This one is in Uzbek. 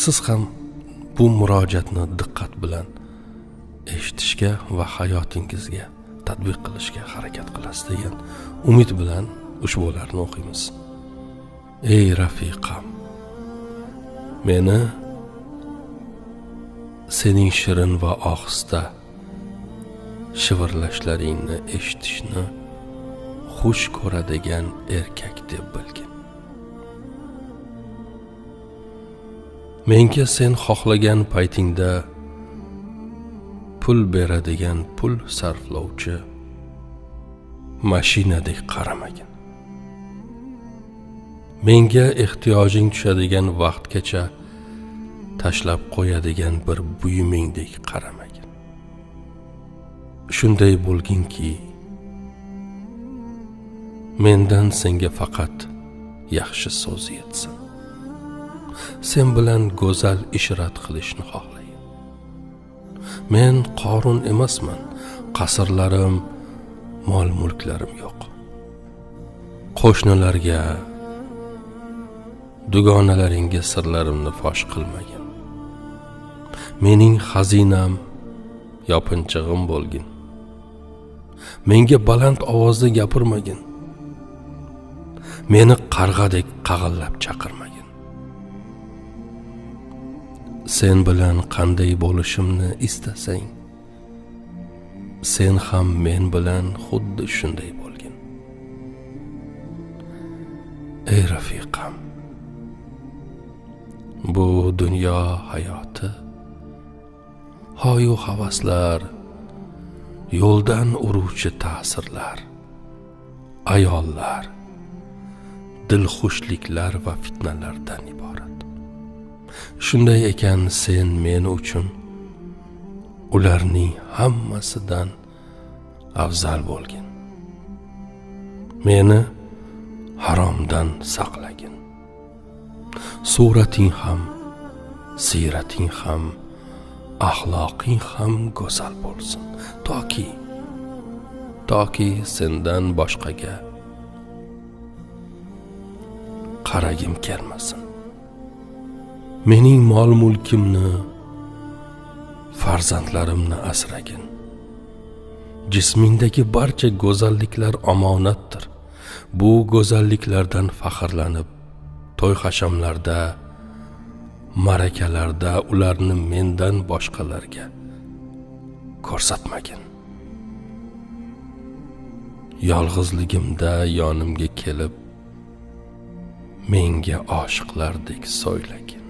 Siz ham bu murojaatni diqqat bilan eshitishga va hayotingizga tatbiq qilishga harakat qilasiz degan umid bilan ushbularni o'qiymiz. Ey rafiqam, meni sening shirin va ohista shivirlashlaringni eshitishni xush ko'radigan erkak deb bilgin. Menga sen xohlagan paytingda pul beradigan pul sarflovchi mashinadek qaramagin. Menga ehtiyojing tushadigan vaqtgacha tashlab qo'yadigan bir buyumingdek qaramagin. Shunday bo'lginki, mendan senga faqat yaxshi so'z yetsin. Sen bilan go'zal ishrat qilishni xohlayin. Men Qorun emasman, qasrlarim, mol-mulklarim yo'q. Qo'shnilarga, dugonalaringga sirlarimni fosh qilmagin. Mening xazinam, yopinchig'im bo'lgin. Menga baland ovozda gapirmagin. Meni qarg'adek qag'illab chaqirmagin. Sen bilan qanday bo'lishimni istasang, sen ham men bilan xuddi shunday bo'lgin. Ey rafiqam, bu dunyo hayoti hoyu havaslar, yo'ldan uruvchi ta'sirlar, ayollar, dilxushliklar va fitnalardan iborat. Shunday ekan, sen men uchun ularning hammasidan afzal bo'lgin. Meni haromdan saqlagin. Surating ham, siyrating ham, axloqing ham go'zal bo'lsin, toki sendan boshqaga qaragim kelmasin. Mening mol-mulkimni, farzandlarimni asragin. Jismingdagi barcha go'zalliklar omonatdir. Bu go'zalliklardan faxrlanib, to'y hashamlarda, ma'rakalarda ularni mendan boshqalarga ko'rsatmagin. Yolg'izligimda yonimga kelib, menga oshiqlardek so'ylagin.